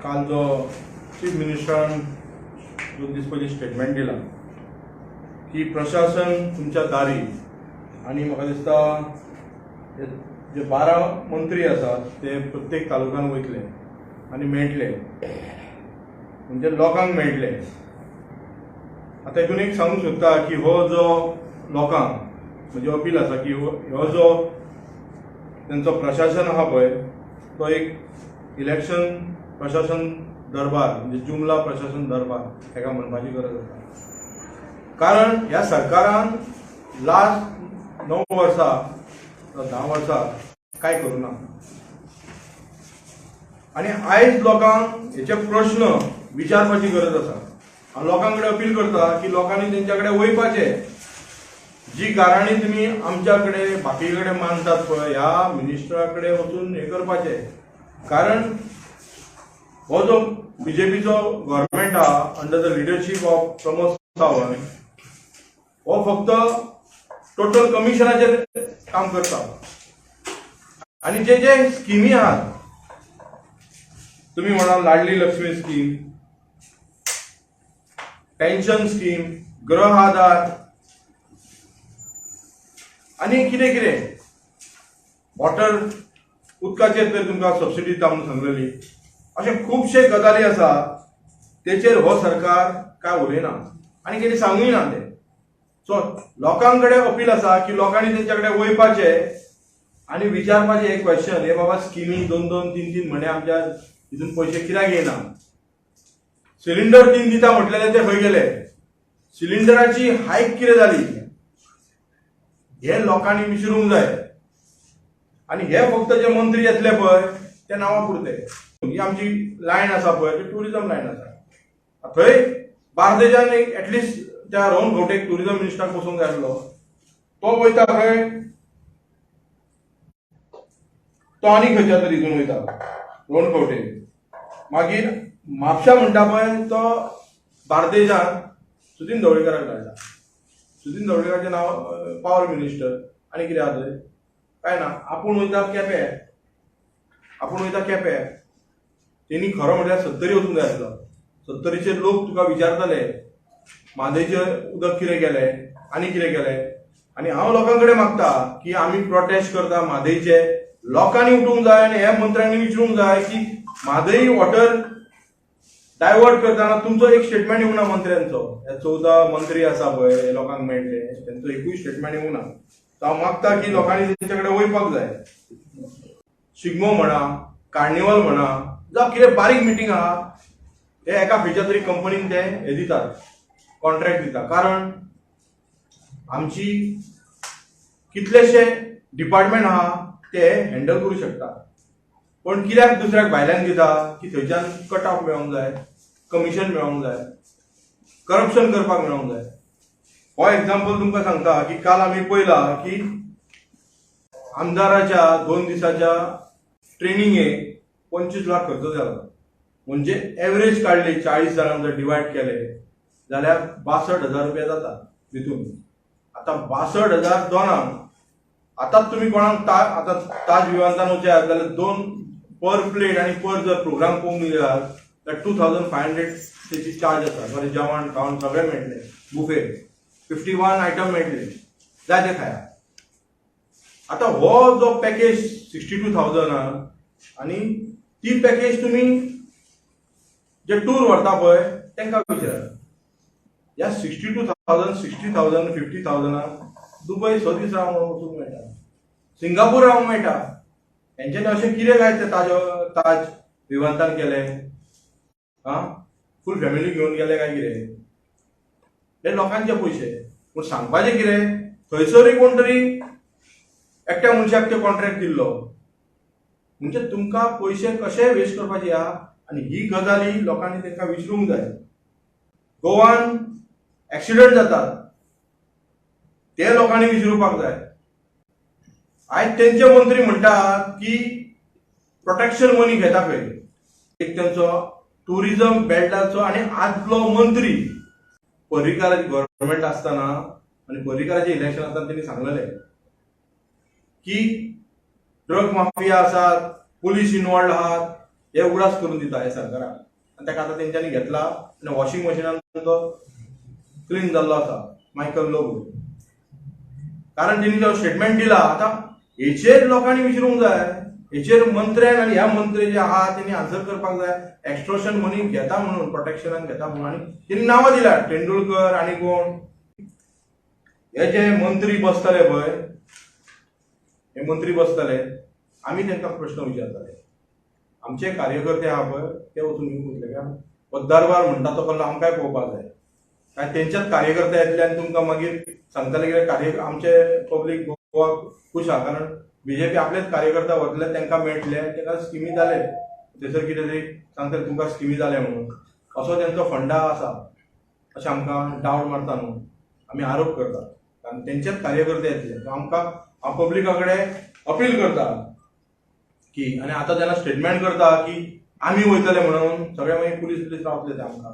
काल जो चीफ मिनिस्टरान 2 दीस पयलीं स्टेटमेंट दिला की प्रशासन तुमच्या दारी, आनी म्हाका दिसता जे 12 मंत्री आसात ते प्रत्येक तालुक्यान वयतले आनी मेळटले, म्हणजे लोकांक मेळटले. आतां हितून एक सांगूंक सोदता की हो जो लोकांक म्हणजे अपील आसा की हो जो तेंचो प्रशासन आहा पळय तो एक इलेक्शन प्रशासन दरबार, म्हणजे जुमला प्रशासन दरबार हेका म्हणपाची गरज आसा. कारण ह्या सरकारान लास्ट 9 वर्सां 10 वर्सां कांय करूं ना आनी आयज लोकांक हेचे प्रश्न विचारपाची गरज आसा. हांव लोकां कडेन अपील करता की लोकांनी तेंच्या कडेन वयपाचें. जी गाराणी तुमी आमच्या कडेन बाकी कडेन मानतात पळय, ह्या मिनिस्टरा कडेन वचून हें करपाचें. कारण हो जो बीजेपीचो गव्हर्मेंट आहा under the leadership of Pramod Sawant, हो फक्त टोटल कमिशनाचेर काम करता. आनी जे जे स्किमी आहात, तुमी म्हणा Ladli Lakshmi scheme, pension scheme, Gruha Aadhaar आनी कितें कितें वॉटर उदकाचेर तर तुमकां सबसिडी दिता म्हणून सांगलेली, अशे खुबशे गजाली आसा तेचेर हो सरकार काय उलयना आनी कितें सांगूय ना ते. सो लोकां कडेन अपील आसा की लोकांनी तेंच्या कडेन वयपाचें आनी विचारपाचें एक क्वेश्चन, हे बाबा स्किमी 2 2 3 3 म्हयने आमच्या हितून पयशे कित्याक येयना? सिलिंडर 3 दिता म्हटलेले ते खंय गेले? सिलिंडराची हायक कितें जाली? हे लोकांनी विचारूंक जाय. आनी हे फक्त जे मंत्री येतले पळय ते नांवा पुरते. ही आमची लायन आसा पळय ती ट्युरिजम लायन आसा, थंय बार्देजान एक एटलिस्ट त्या रोहन खंवटेक ट्युरिजम मिनिस्टराक बसोवंक जाय आसलो. तो वयता खंय, तो आनी खंयच्या तरी हितून वयता रोहन खंवटे. मागीर म्हापशा म्हणटा पळय तो बार्देजान सुदीन ढवळीकाराक धाडला. सुदीन ढवळीकाराचें नांव पावर मिनिस्टर आनी कितें आसा थंय कांय ना. आपूण वयता केपें, आपूण वयता केपें. तेणी खरो म्हळ्यार सत्तरी वचूंक जाय आसलो. सत्तरीचे लोक तुका विचारतले म्हादयचें उदक कितें केलें आनी कितें केलें. आनी हांव लोकां कडेन मागता की आमी प्रोटेस्ट करता म्हादयचे, लोकांनी उठूंक जाय आनी ह्या मंत्र्यांनी विचारूंक जाय की म्हादय वॉटर डायवर्ट करतना तुमचो एक स्टेटमेंट येवंक ना मंत्र्यांचो. हे 14 मंत्री आसा पळय लोकांक मेळटले तेंचो एकूय स्टेटमेंट येवंक ना. सो हांव मागता की लोकांनी तेंच्या कडेन वयपाक जाय. शिगमो म्हणा, कार्निवल म्हणा, जावं कितें बारीक मिटींग आहा, हे एका खंयच्या तरी कंपनीन ते हे दितात, कॉन्ट्रॅक्ट दिता. कारण आमची कितलेशे डिपार्टमेंट आहा ते हँडल करूं शकता, पूण कित्याक दुसऱ्याक भायल्यान दिता की थंयच्यान कट ऑफ मेळोंक जाय, कमिशन मेळोंक जाय, करप्शन करपाक मेळोंक जाय. हो एग्जाम्पल तुमकां सांगता की काल आमी पळयला की आमदाराच्या 2 दिसाच्या ट्रेनिंगेक 25 लाख खर्च जाला. म्हणजे एवरेज काडली 40 जाणांक जर डिवायड केले जाल्यार 62,000 रुपया जाता तितून. आतां 62,000 दोनांक, आतांच तुमी कोणाक आतां ताज विमानतान वचयात जाल्यार 2 पर प्लेट आनी पर जर प्रोग्राम पळोवंक गेल्यार जाल्यार 2500 तेची चार्ज आसा. बरें जेवण खावण सगळें मेळटलें, बुफे 51 आयटम मेळटले, जाय ते खाया. आतां हो जो पॅकेज 62,000 आनी ती पॅकेज तुमी जे टूर व्हरता पळय तांकां विचारात. ह्या 62,000, 60,000, 50,000 दुबय 6 दीस रावंक वचूंक मेळटा, सिंगापूर रावंक मेळटा. हेंच्यांनी अशें कितें काय ते ताज विमानतान केलें, आं फूल फॅमिली घेवन गेले काय कितें? हे लोकांचे पयशे. पूण सांगपाचें कितें, थंयसरूय कोण तरी एकट्या मनशाक ते कॉन्ट्रॅक्ट दिल्लो. म्हणजे तुमकां पयशे कशे वेस्ट करपाचे आहा आनी ही गजाली लोकांनी तांकां विचारूंक जाय. गोवान एक्सिडंट जातात ते लोकांनी विचारुपाक जाय. आयज तेंचे मंत्री म्हणटात की प्रोटेक्शन मनी घेता खंय. एक तेंचो टुरिजम बेल्टाचो आनी आदलो मंत्री पर्रीकाराची गव्हर्मेंट आसतना आनी पर्रीकाराचें इलेक्शन आसतना तेणी सांगलेलें की ड्रग माफिया आसात, पुलीस इनवॉल्ड आहात, हे उगडास करून दिता हे सरकाराक. आनी ताका आतां तेंच्यांनी घेतला आनी वॉशिंग मशिनान तो क्लीन जाल्लो आसा मायकल लोबो. कारण तेणी जो स्टेटमेंट दिला, आतां हेचेर लोकांनी विचारूंक जाय, हेचेर मंत्र्यान आनी ह्या मंत्री जे आहा तेणी आन्सर करपाक जाय. एक्स्ट्रोशन मनी घेता म्हणून, प्रोटेक्शनान घेता म्हणून, आनी तेणी नांवां दिल्या तेंडुलकर आनी कोण. हे जे मंत्री बसतले पळय, हे मंत्री बसतले, आमी तांकां प्रश्न विचारतले. आमचे कार्यकर्ते आहा पळय ते वचून वतले काय हो दरबार म्हणटा तो कसलो आमकांय पळोवपाक जाय. काय तेंच्याच कार्यकर्ते येतले आनी तुमकां मागीर सांगतले कितें कार्य. आमचे पब्लीक गोवा खूश आहा, कारण बीजेपी आपलेच कार्यकर्ता वतले, तांकां मेळटले, तांकां स्किमी जाले, थंयसर कितें तरी सांगतले तुमकां स्किमी जाले म्हणून. असो तेंचो फंडा आसा अशें आमकां डावट मारता न्हू, आमी आरोप करता, कारण तेंचेच कार्यकर्ते येतले. आमकां हांव पब्लिका कडेन अपील करता की, आनी आतां जेन्ना स्टेटमेंट करता की आमी वयतले म्हणून, सगळे मागीर पुलीस पुलीस रावतले ते आमकां.